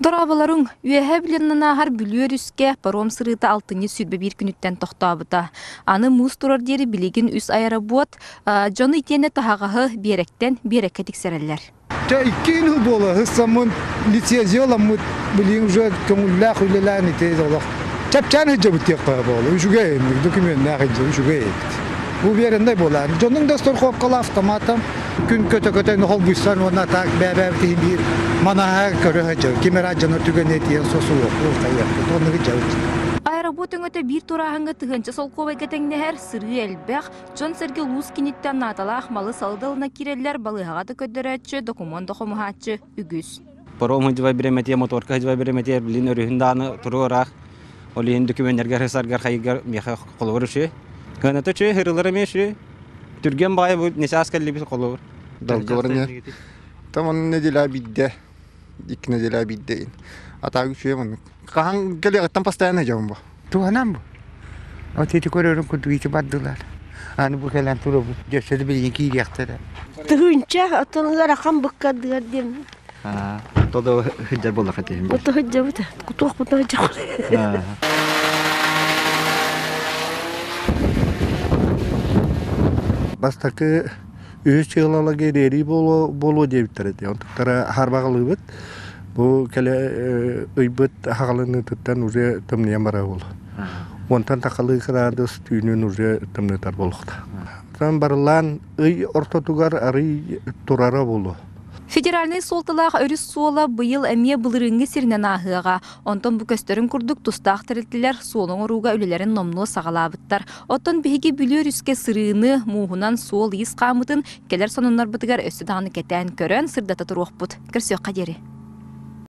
Дорооболоруҥ! Үөһээ Бүлүүнэн ааһар Бүлүү өрүскэ паром сырыыта алтынньы 21 күнүттэн тохтообута. Аны муус турар диэри билигин үс аэробуот дьону итиэннэ таһаҕаһы биэрэктэн биэрэккэ тиксэрэллэр. Дьэ икки ыл буола сыссаммын лицензияламмыт билигин уже көҥүллээх үлэлээн ити олох чэпчээн сылдьабыт диэххэ буола үчүгэй докуменнаах илдьэ үчүгэй эбит. Уверенный буолаан дьонуҥ да страховкалаах автоматом күн көтө-көтө холбуйсан уонна так бэбээбит иһин биир манаһа көрө сылдьар ким эрэ дьоно түгэн этиэн сосуох хайыахпыт оннук дьабыт. Аэробот өҥөтө биир турааһыҥҥа тыһыынча солкуобайга тэҥнэһэр, сырыы элбэх, дьон-сэргэ улуус киниттэн наадалаах малы-салы да ылына киирэллэр, балыыһаҕа да көрдөрөөччү, докумуон да хомуһааччы үгүс. Паром сылдьыбай бириэмэтигэр, моторка сылдьыбай бириэмэтигэр билин өрүһүн даҕаны туруораах. Ол иһин документарга саргар хайыгар миэхэ холобур үчүгэй. Кыаната үчүгэй, ырылара эмиэ үчүгэй. Түргэн баҕайы бу несаас кэллибит холобур. Долгуурун Там он неделя бидде, икки неделя бидде. А так үчүгэй маннык. Хаһан кэлиэҕиттэн постоянно дьабын бу. Туһанан бу. Вот эти көрөрүн курдук ити бардылар. Аны бу кэлэн турабыт. Дьөссө да билигин киириэхтэрэ. Тыһыынча оттон ыарахан быккардыгар диэн. Тодо сылдьар буоллаха тиһим. Ото сылдьабыт. Кутуохпутун сылдьабыт. Бастакы үһүс чыылалага ириэрии буолуо диэбиттэр этэ. Онтуктара харбаҕалыыбыт. Бу кэлэ ыйбыт хаҕалыныытыттан уже тымныйан барар буолуо. Онтон тахалыы кыраадыс түүнүн уже тымнытар буолуохта. Оттон барыллаан ый ортотугар арый турара буолуо. Федеральнай суолталаах өрүс суола быйыл эмиэ былырыыҥҥы сиринэн ааһыаҕа. Онтон бу көстөрүн курдук тустаах тэрилтэлэр суолу оҥорууга үлэлэрин номнуо саҕалаабыттар. Оттон биһиги Бүлүү өрүскэ сырыыны, мууһунан суол-иис хаамыытын кэлэр сонуннарбытыгар өссө даҕаны кэтээн көрөн сырдата туруохпут. Көрсүөххэ диэри.